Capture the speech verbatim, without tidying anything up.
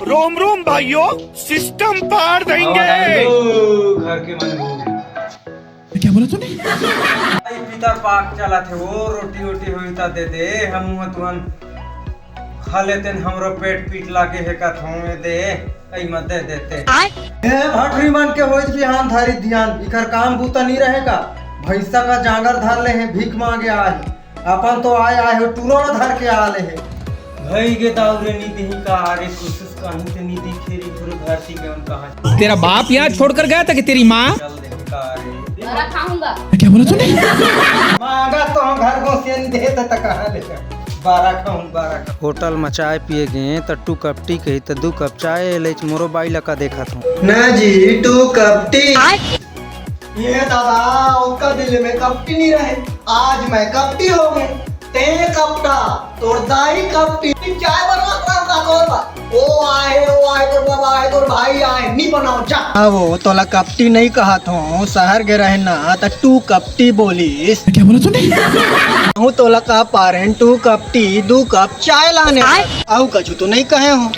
रोम रोम भाइयों, सिस्टम पार देंगे। घर के मन हो। क्या बोला तूने? भाई पितर पाक चलत हे, वो रोटी वोटी होई त दे दे, हम तुहन खा लेतेन, हमरो पेट पीट लागे हे कथों में दे, कई मत दे देते। ए भटरी मन के होइत बिहान धारी ध्यान, इखर काम बूता नी रहे का? भैंसा का जांगर धर ले हे, भीख मांगे आए, अपन तो आए आए हो टूरो न धर के आ ले हे। भई गे दाऊ रे, नी देही का रे, कोशिश कहीं से नी दिखे रे, पूरे धरती के हम कहाँ तेरा बाप यहाँ छोड़कर गया था कि तेरी माँ? चल देही का रे। बड़ा खाऊंगा। क्या बोला तूने? मांगा तो हम घर को सेन देत त कहाँ ले? बारह खाऊं, बारह खाऊं। होटल म चाय पिए गे त टू कप टी कही त दू कप चाय लेच मोरो बाई लका देखत हूँ। ना जी, टू कप टी। ये दादा, उसका दिल में कपटी नहीं रहे, आज मैं कपटी हो गए। ते कपटा, तोर दाई कपटी। चाय बनवा का का तोर बा? ओ आहे, ओ आहे, तोर बाबा आहे, तोर भाई आहे, नी बनाओ, जा। आ वो तोला कपटी नहीं कहत हूँ, शहर गे रहे ना त टू कपटी बोलिस। क्या बोला तूने? हूँ तोला कह पारेन टू कपटी, दू कप चाय लाने। आऊ कछु तो नहीं कहे हूँ।